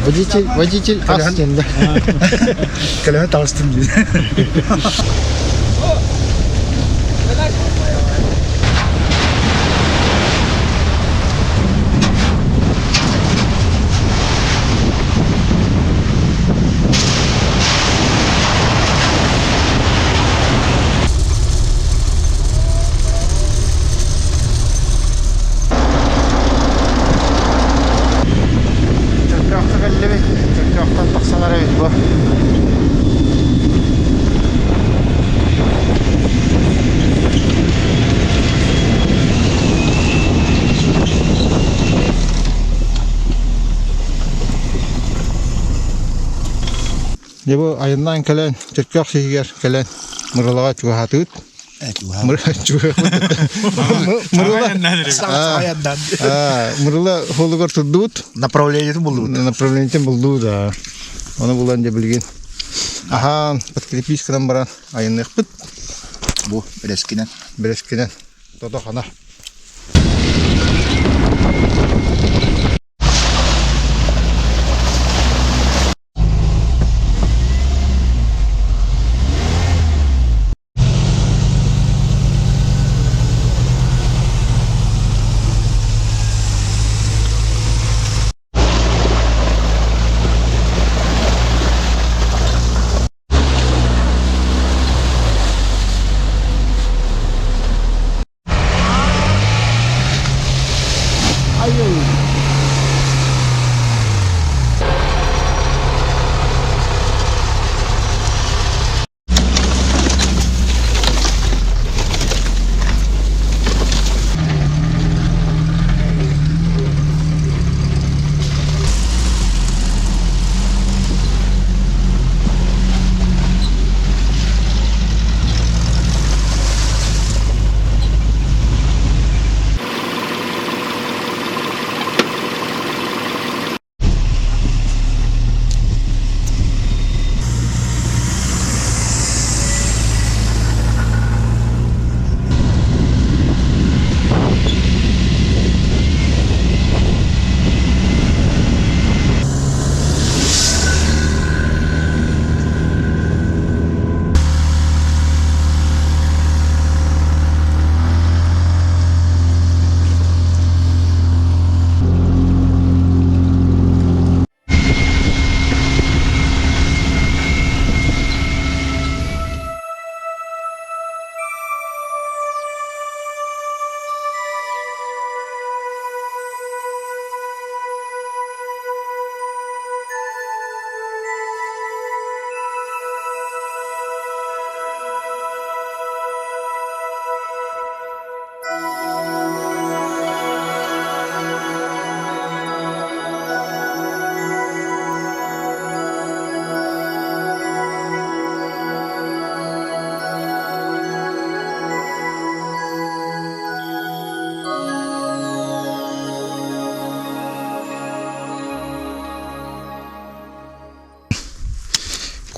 Водитель, водитель ас диэн да. Көлөһө таҕыстым дии. Чөркөөххө кэллибит. Чөркөөхтөн тахсан эрэбит бу. Дьэ бу айаннаан кэлэн, Чөркөөх сиһигэр кэлэн Мырылаҕа чугаһаатыбыт. Мырыла Мырыла холугар турдубут. Направлениетин булдубут. Направлениетин булдубут, да. Ону булан дьэ билигин аһаан, подкрепись гынан баран айанныахпыт. Бу бэрэскинэн. Бэрэскинэн. Тото-хана.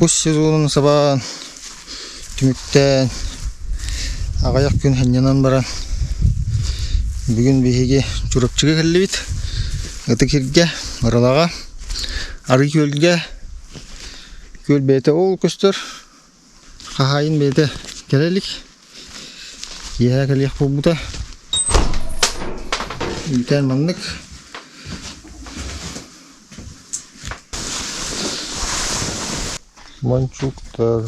Кус сезонун сабаан түмүктээн аҕыйах күн сынньанан баран бүгүн биһиги Чурапчыга кэллибит. Ытык сиргэ, Мырылаҕа, Арыы күөлгэ. Күөл бэйэтэ ол көстөр. Хаһаайын бэйэтэ кэлэ илик. Киэһэ кэлиэх буолбута. Үүтээн маннык. Мончуктар.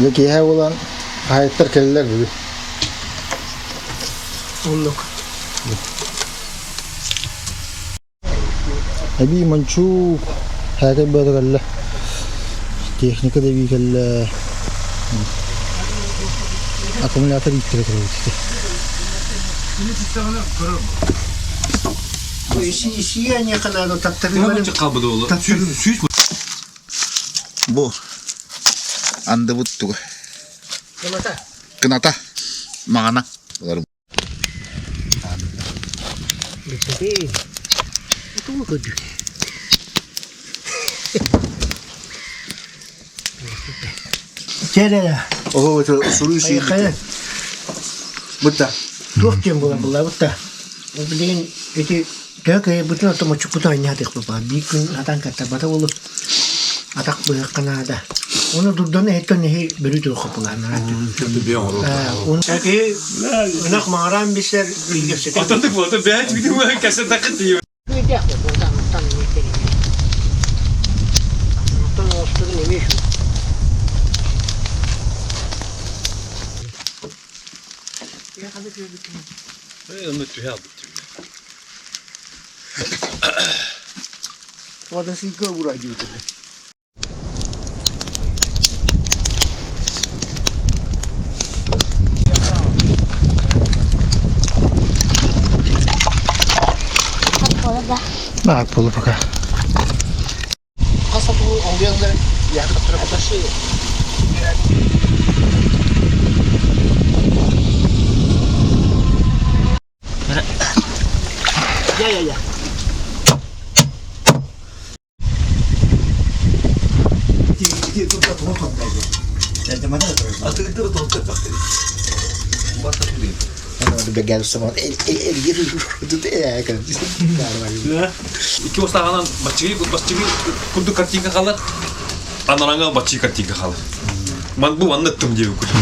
Дьэ киэһэ буолан хаһаайыттар кэллилэр бүгүн. Оннук. Эбии мончуук һээкэй бөҕөтө кэллэ. Техника да эбии кэллэ. Аккумулятор ииттэрэ турабыт ити. Бу андыбыт туга? Кыната. Маҕана. Чэ Оһо суруй Хайа Бутта. Туох диэн буолан буллаабыт да. Билигин ити төһө кыайбытын оттон мочукпутун анньаатыахпыт баар. Биир күн атаан каттарбата буолуо. Атах быһыахха наада. Уну дурданы иһиттэн иһи бөрүү туруохха былааннара. Киһи ынах маҥараан билсэр кэпсэтэр. Ататык буолта бэйэт бүтүн кэсэтакы тиийэ. Оттон оҕустугун эмиэ үчүгэй. Онно түһэ албыт. Баар буолу пока. Икки устааҕынан баччыгый баччыгый курдук картинка хаалар. Анараҥа баччыы картинка хаалар. Ман бу манна ыттым диэбит курдук.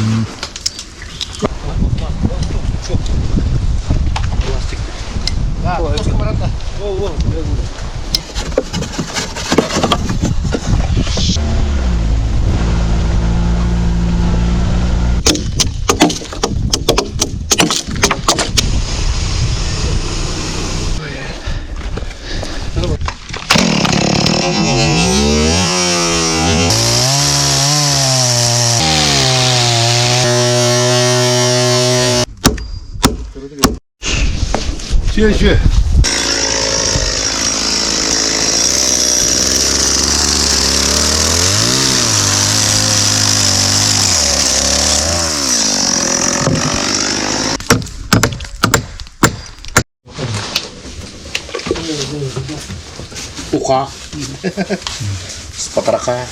Сүө-сүө. Уха. С потроха.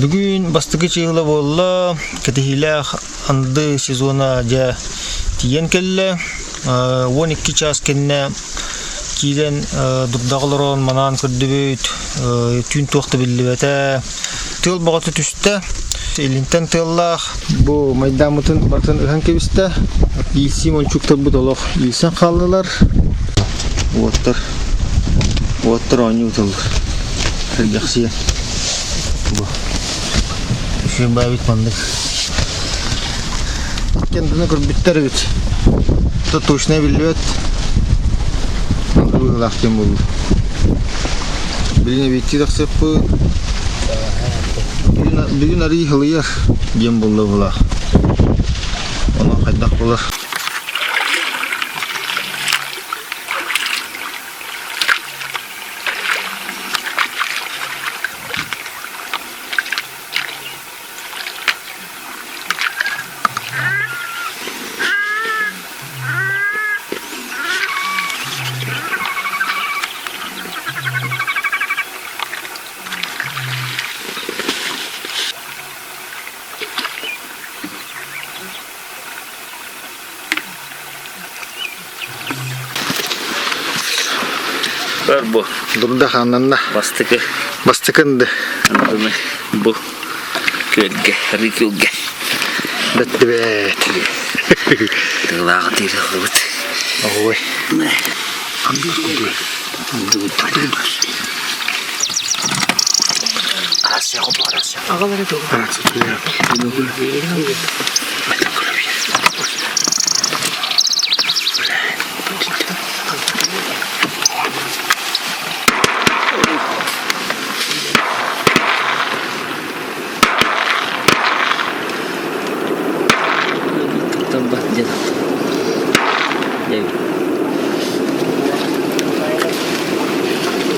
Бүгүн бастакы чыыһыла буолла, кэтэһиилээх анды сезона дьэ тиийэн кэллэ. 12 чаас кэннэ киирэн дурдаҕа олорон манаан көрдүбүт, түүн туох да биллибэтэ. Тыал бөҕөтө түстэ, илинтэн тыаллаах. Бу майдааммытын барытын ыһан кэбистэ. Иилсии мончууктарбыт олох иилсэн хааллылар. Уоттар, уоттар оонньуу тыллар. Сэргэхсийэн. Бу. Үчүгэй маннык. Кенданы көрбүттэр эбит. То точно биллибэт. Быһыылаах диэн буолла. Билин эбиттии тахсыппыт. Бүгүн арый хылыйар диэн буолла быһыылаах. Онон хайдах буолар? Бар бу. Дурда хааннанна. Бастакы. Бастакынды. Андыны бу күөлгэ, арыы күөлгэ. Бэттибэт. Тыылааҕы тиирэллибит. Ой.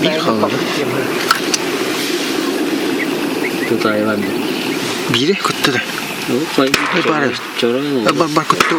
Биир хааллаҕа. Биири көттө да. Бар бар бар көттө.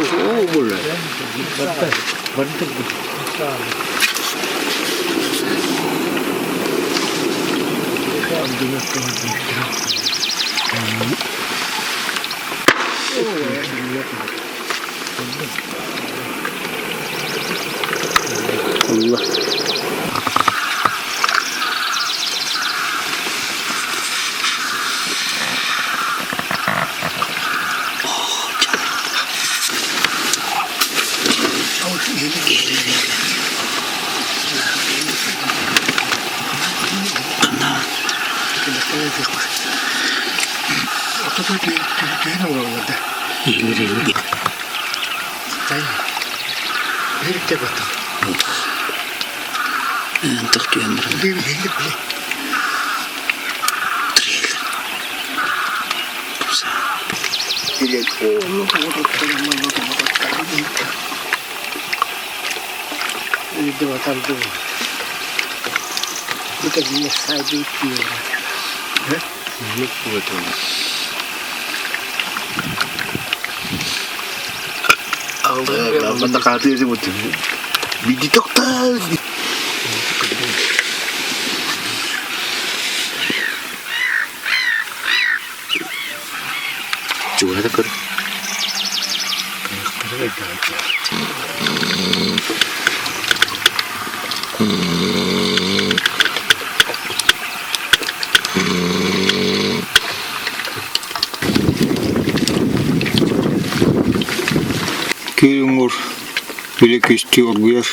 Күөл уҥуор үлэ күстүү оргуйар.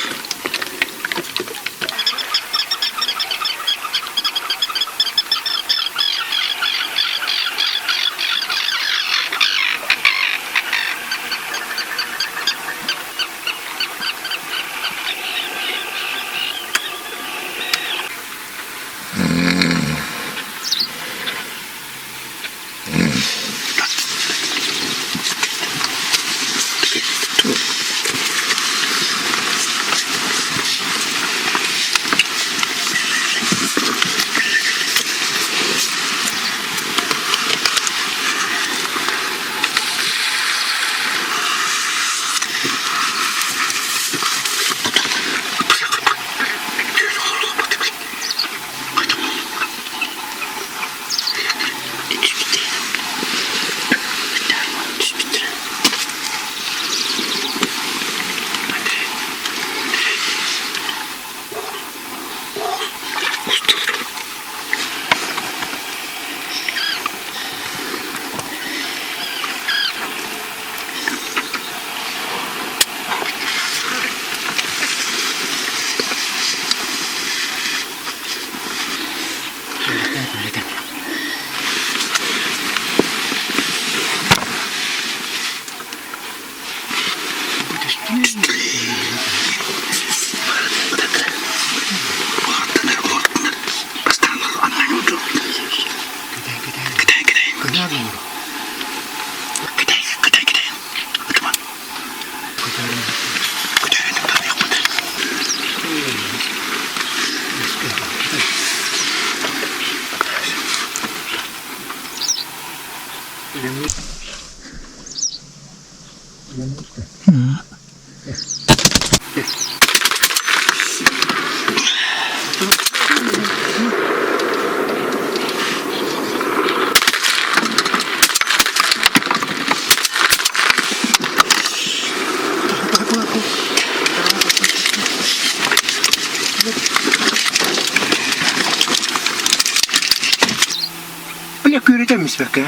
Бля, күөрэтэ миспэккэ.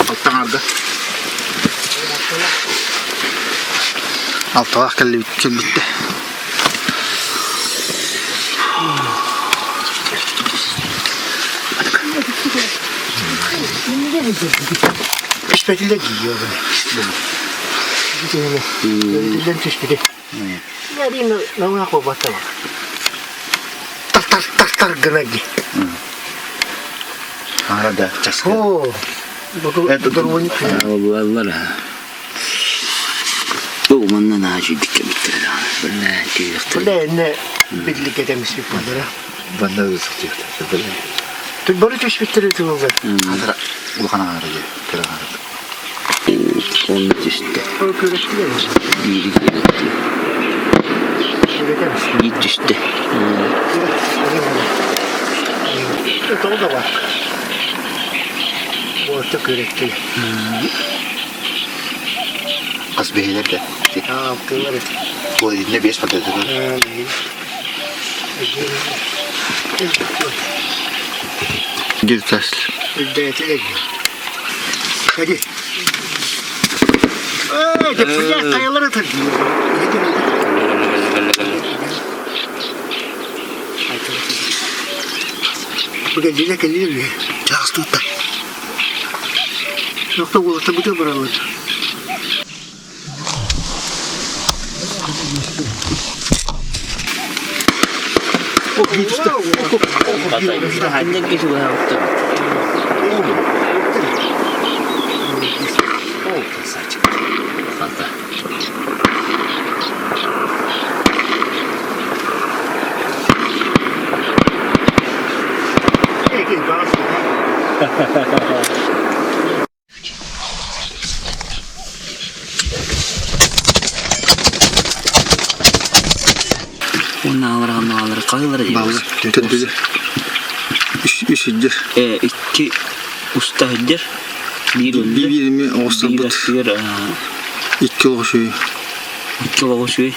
Алтаҥарга. Алталаах кэллибит кэлбиттэ. Түспэтилэр дии Өрүтүллэн түспүтэ. Наҥа куобата бар. Тар-тар-тар-тар гына дии. Аара да часка. Оо, Буоллар Бу манна наһаа үчүгдүк кэмиттэрэ даҕаны. Биллэ тиийиэхтэрэ. Биллэ инне билликкэ миспит буоллара. Банна сытыахтар. Тут бары түспүттэр этилэр. Хатара улахан аҥаара дии, кыра аҥаара. Онно түстэ. Ол күрэстилэр. Биири күрэстилэр. Биир түстэ. Тоҕо да бар. Уотта күрэстилэр. Хас биһилэр да. Алтылар. Тула итиннэ биэс патетыгар. Гиртас. Hadi. Ee, kayalara takıyor. Бу кэллилэр чаастуутта. Сохто уолатта бутэ баралар. Уонна аҕалара хаһыылара Баллар. Төрдүлэр. Үс үс сылдьар. Икки уста сылдьар. Биир өллө. Биир эми оҕустарбыт. Биир Икки олох үчүгэй. Икки олох үчүгэй.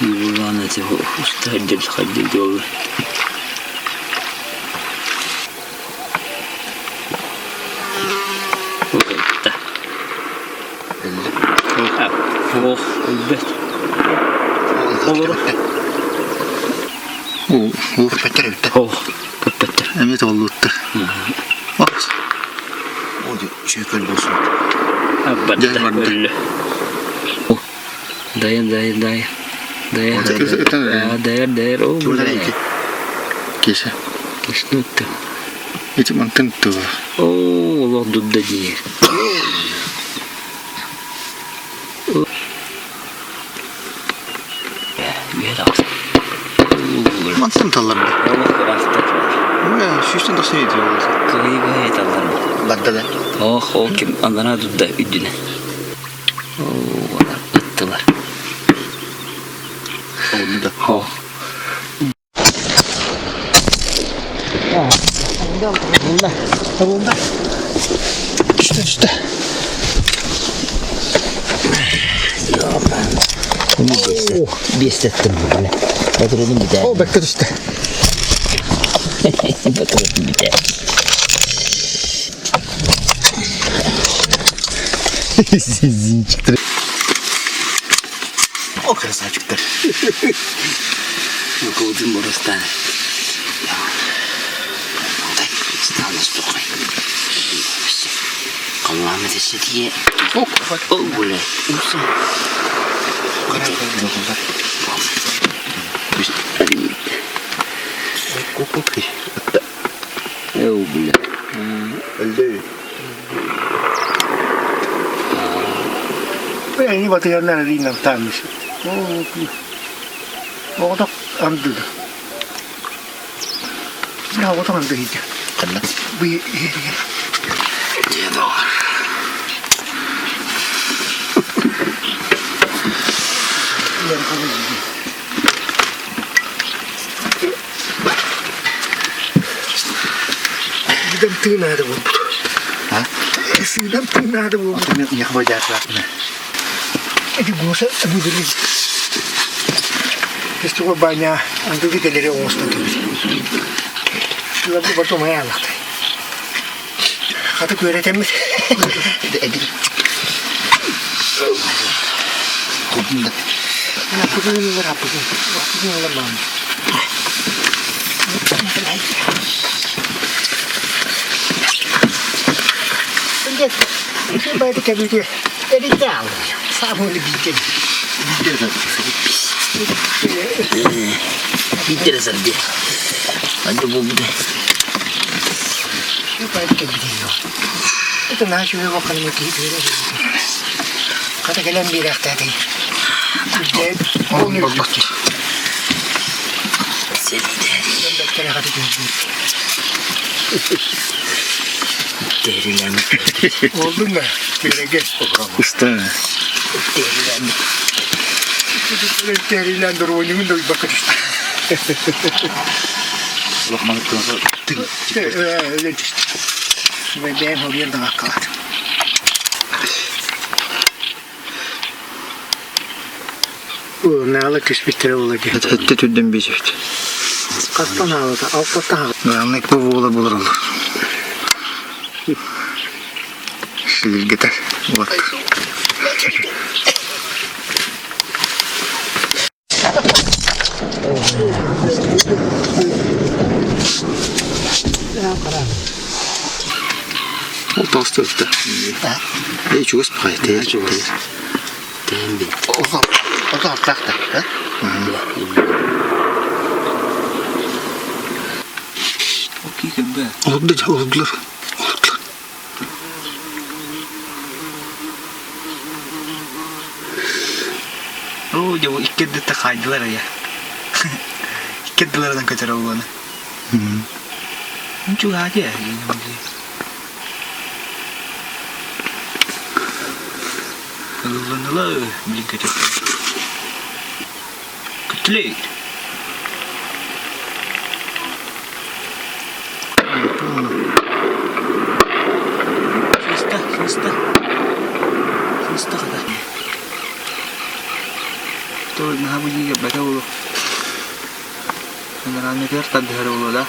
Булаан эти уста сылдьар хайдыр буолла. Ох, өлбөт. Олору. Көппөттөр эбиттэр. Ох, көппөттөр. Эмиэ толлуттар. Үчүгэй болсун. Барда өллө. Дайыр, дайыр, дайыр. Дайыр, дайыр, дайыр. О, Кисе. Кисни үттэ. Ити мантан туга. О, олох дудда диир. Мантан талларда. Олох ыраахта Ой, сүүстэн тахсан ити Кыһыы кыһыы таллар. Барда да. Ох, ол ким анараа дудда үрдүнэ. Оо, ыттылар. Олду да. О. Табылды. Түстэ, түстэ. Биэстэттим бүгүн. Батырыным бүтэ. О, бэккэ түстэ. Батырыным бүтэ. Зинчиктер. О, красавчиктар. Руководим Боростан. Стану стухай. Халлаан этиситие. О, бля, уса. Эу, бля. Өлдөө. Эни батыганнар ринам таамыс. Оҕото андыда. Оҕото анды иһитэ. Ханна? Бу иһигэр. Дедо. Сыдам тыынаады буолбут. А? Сыдам тыынаады буолбут. Мен яхы бажаатылаатына. Эти госа бүгүн Фестиваль баня андыгы келери оңостон кебит. Лабы потом аялакты. Хаты көретемит. Кудунда. Аппыгын аппыгын. Аппыгын аламам. Инде байды кебите. Эрите ал. Самını битен. Интересно где? Анды бу буде. Байды кебите. Это наш его канмы Хата кэлэн биэрэхтээтэй. Ол Болбот. Селиде. хата түһүрбүт. Дерилен. Олдун да кереге. Уста. Дерилен. Терилен дурвонюгун да бакыт түстү. Лохман кылса тын. Өлөн түстү. Мен бэйэм холуйан да аккалат. Наала түспүттэрэ була дии. Хэтте түрден бейсепт. Хастан аалата, алтаттан аалата. Главное, кто вола булар ол. Силгетер. Вот. Ол толсты өтті. Ей, чугас пағай, тәйір чугас. Тәмби. Ото артақта, да? Олды, олдылар. Олдылар. Оо, дьэ, икки эрдэттэн хаайдылар айа. Икки эрдэлэринэн көтөр буолуона. Чугаати Ылланыла блин көтөр. Көтүлэй. Сыста, сыста. Сыста хата. То наһаа бу дьиэ бата буолуо. Анарааннытыгар тардыһар буолуо да.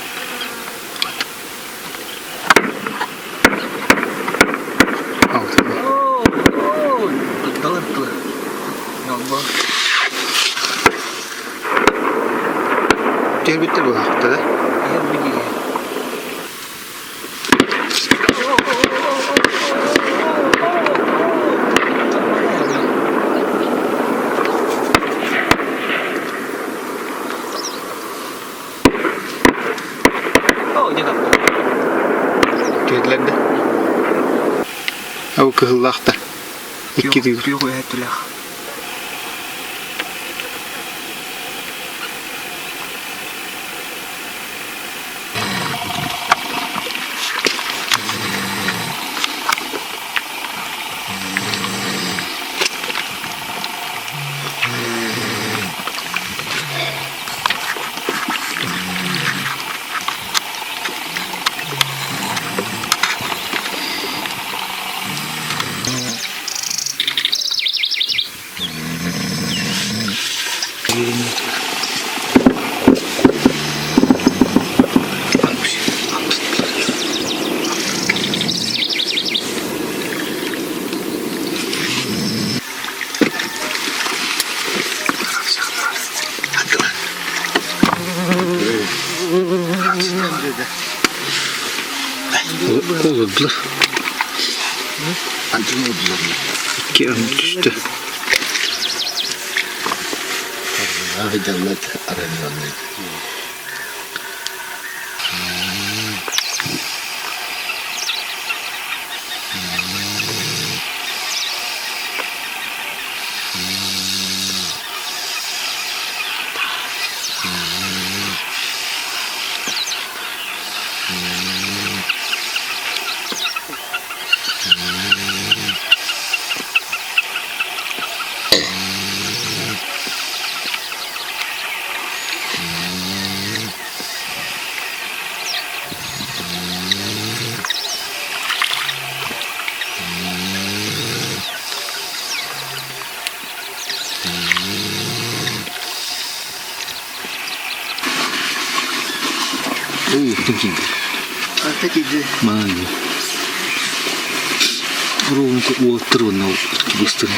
Ытталар ыттылар. Нолбо. Тербиттер бұл ақта, да? Эһэр бу дьиэ. Оо, дьэ тапта. Терділер де. Ау кыһыллаахта. Икки тыгыр. Күөх үөһэ түлэх. Олдылар. Икки өн түстэ. Мааны. Ровно уоттар уонна быстыр.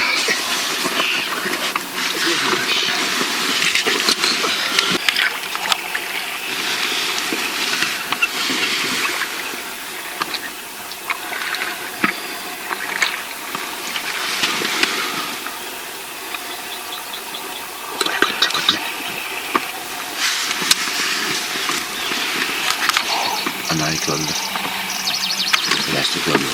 Анаай көрдө. Элэсти көрдө.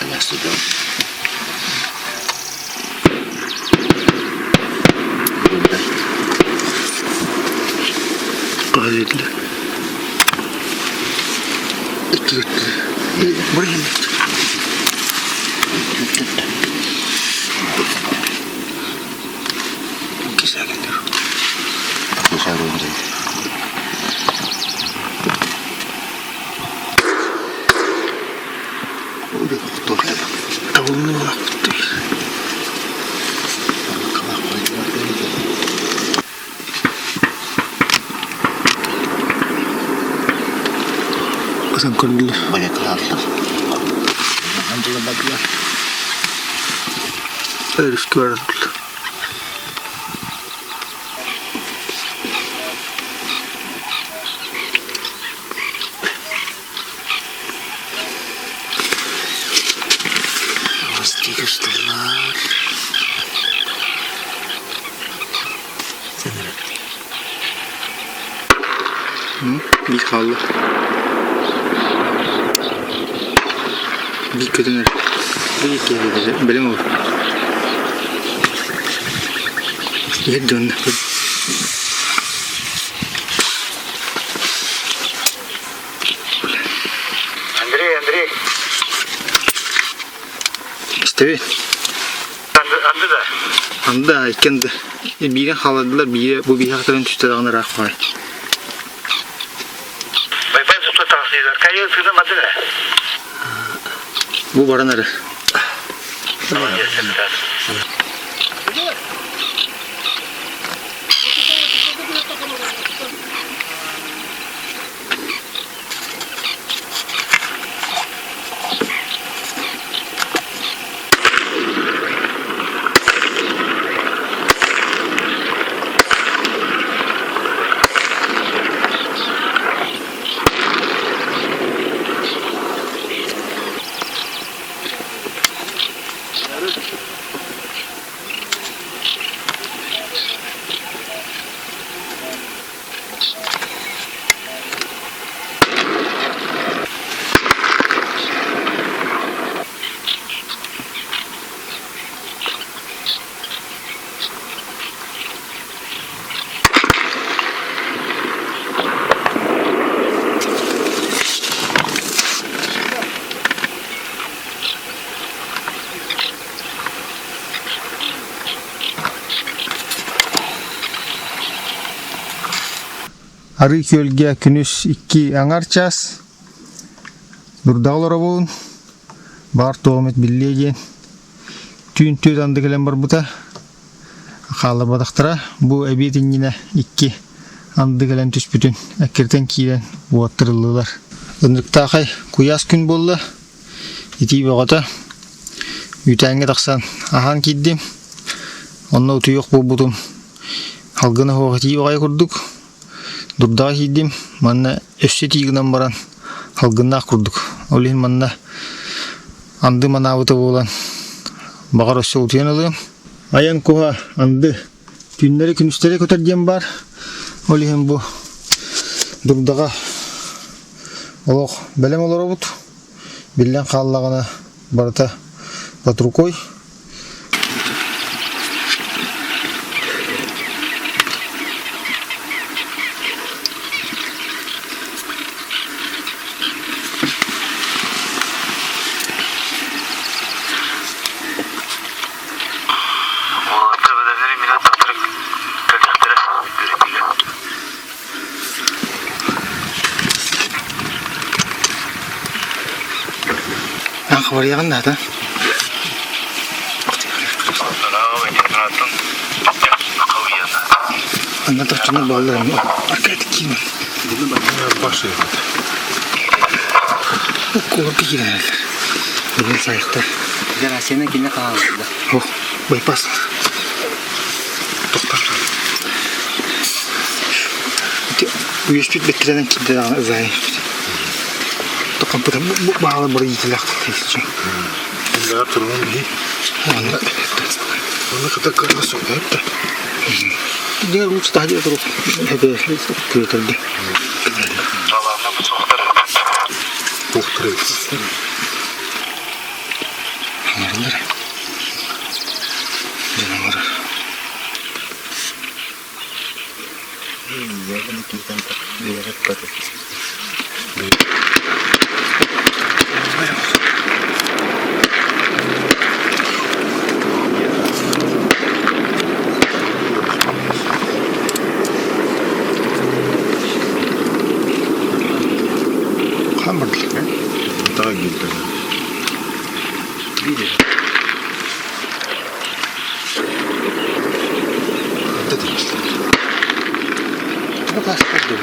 Элэсти көрдө. Каһыйдылар. Асан көрдүлэр. Өрүскэ бардылар. Биир хаалла. Биир көтөн эрэр. Биир киһи бэлэм ол. Иһэр дьонно. Андрей, Андрей. Истэбин. Анды, анды да. Анда икки анды. Биирин хаалладылар, биирэ бу биһиэхэ кэлэн түстэ даҕаны ыраах баҕай. Байбай туту таҕыстыылар. Кайы тыына мады да. Бу баран эрэ. Арыы күөлгэ күнүс икки аҥар час дурдаҕа олоробун. Баар туох эмит биллиэ диэн түүн түөрт анды кэлэн барбыта. Хаалларбатахтара. Бу эбиэт иннинэ икки анды кэлэн түспүтүн эккирэтэн киирэн уоттарыллылар. Ынырыктаахай куйаас күн буолла. Итии бөҕөтө. Үүтээҥҥэ тахсан аһаан киирдим. Онно утуйуох буолбутум. Халгын оһуох итии баҕайы курдук. Дурдаҕа киирдим. Манна өссө итии гынан баран салгыннаах курдук. Ол иһин манна анды манаабыта буолан баҕар өссө утуйан ылыам. Айан куһа анды түүннэри күнүстэри көтөр диэн баар. Ол иһин бу дурдаҕа олох бэлэм олоробут. Биллэн хааллаҕына барыта под рукой. Хабарыйаҕын наада. Анна тохтонор бааллар аркадий Уккуларга киирэн эрэллэр. Бүгүн сайыктар. Гарасина кини хаалларда. Ох, байпас. Тохтор. Үөспүт бэттэрэнэн киирдэ даҕаны ызаайын. Тохтон бу баалы бары иитилээх тахсыйчы. Иннигэр турунун биһи. Онно Онно кыта кыра сөп да. Дьиҥэр лучше таһдьа турук күөтэрди. Туохтары Аҥарылар. Дьон аҥарар. Хаан бардылар. Таа киирдэ. Туга таастар дуу?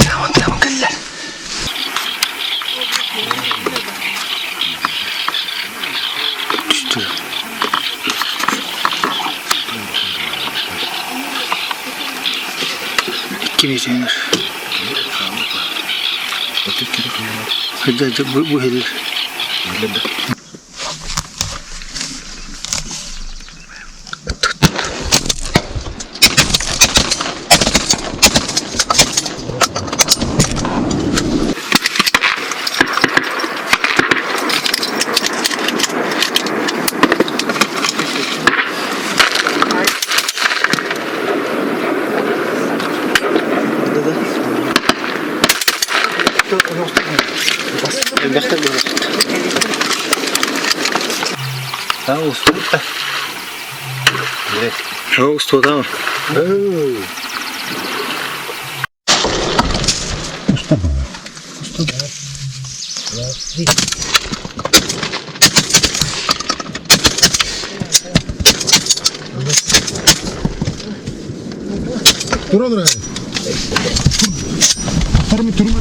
Tamam кэллэр. Түстү. Икки биэсэҥэр. Хадьа бу бу хеллер. Элбэхтэр Устуотама. Туран Турма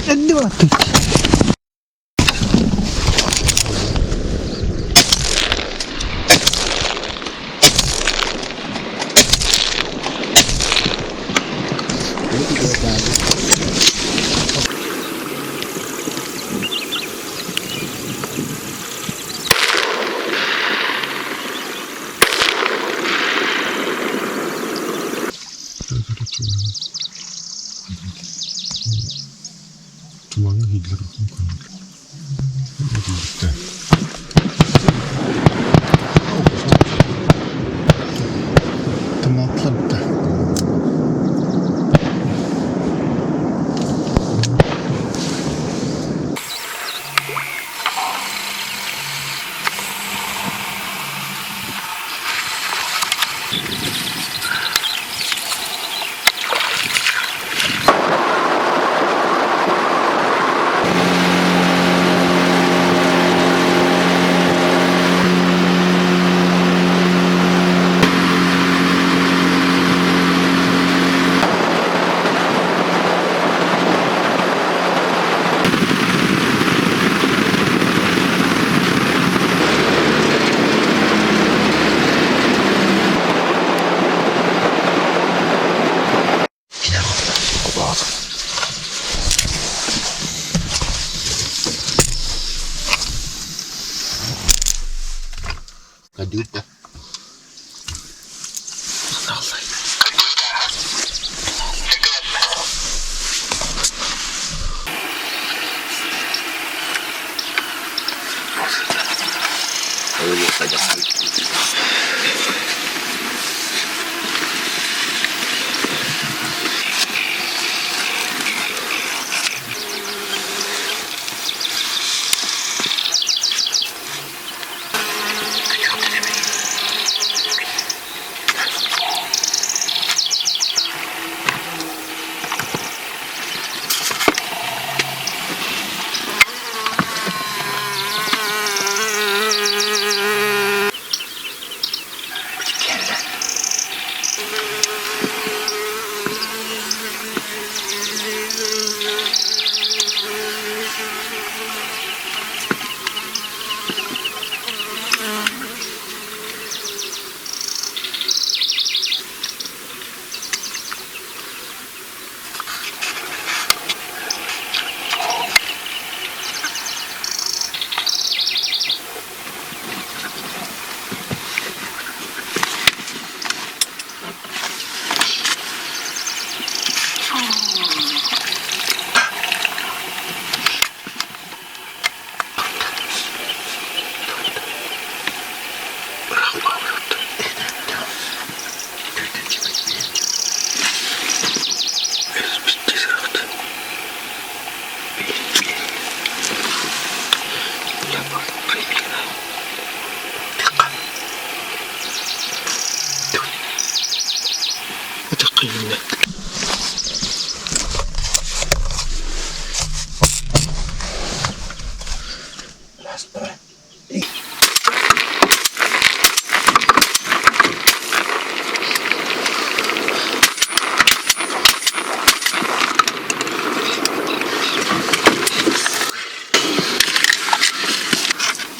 Эрдэ бараттык. Тумаҥҥа иһиллэр Тумааттар да. Кадыыр да.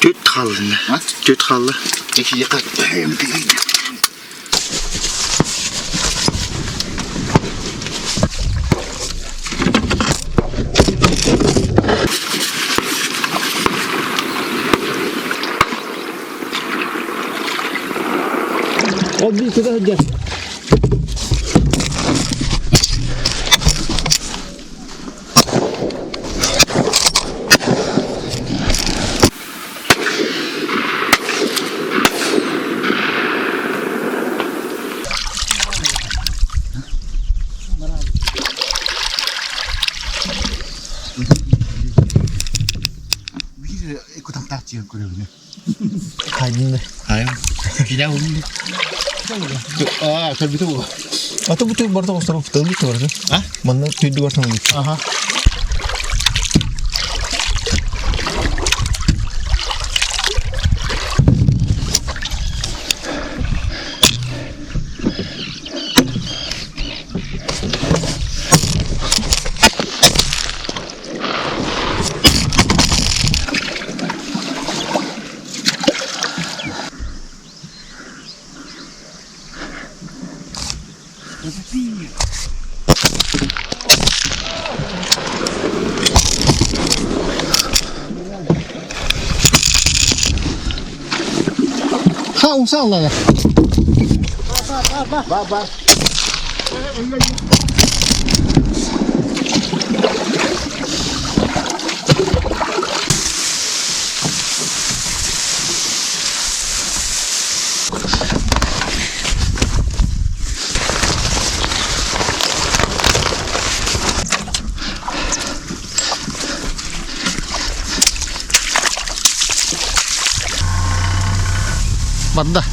Түт хаалла. Түт хаалла. Ол биир кыда сылдьар. Ата бу түр барда остарып тылы турды. А? Манна түйдү бартан Ага. Ха, умса аллана. Барда.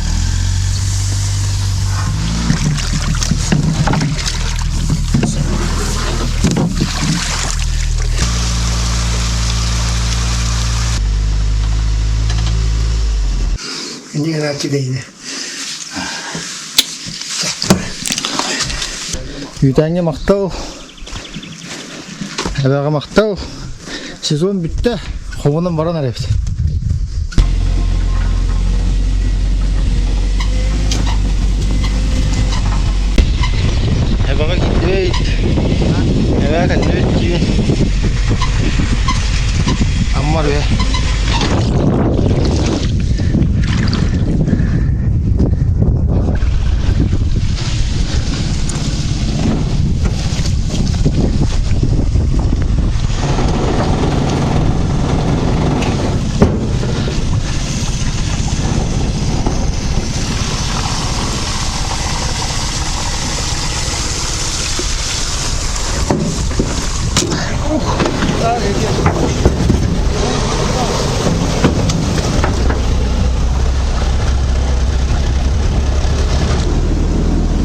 Инде гына дейне. Үүтээҥҥэ махтал. Эбэҕэ махтал. Сезон бүттэ. Хомунан баран эрэбит. Эбэҕэ киирдибит. Эбэҕэ кэллибит диибин. Аммар үһэ.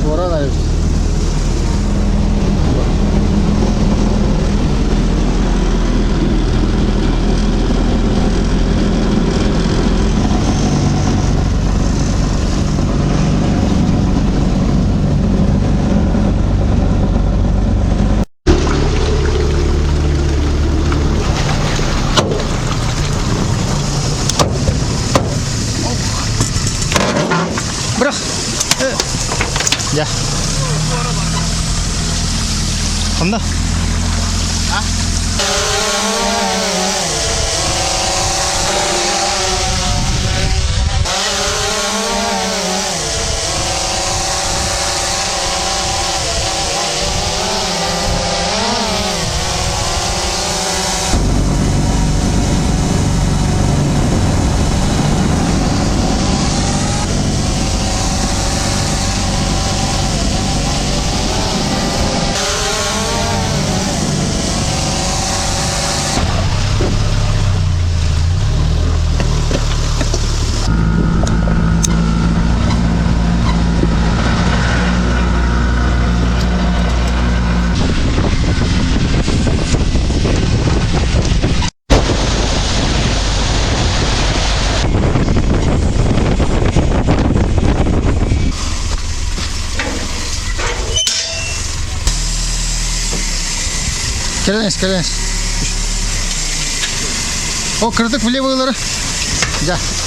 Туоран айбыт. Бырах. Дьэ. Ханна? Кэлэн кэлэн. О, кырдык влево ылары. Дьэ.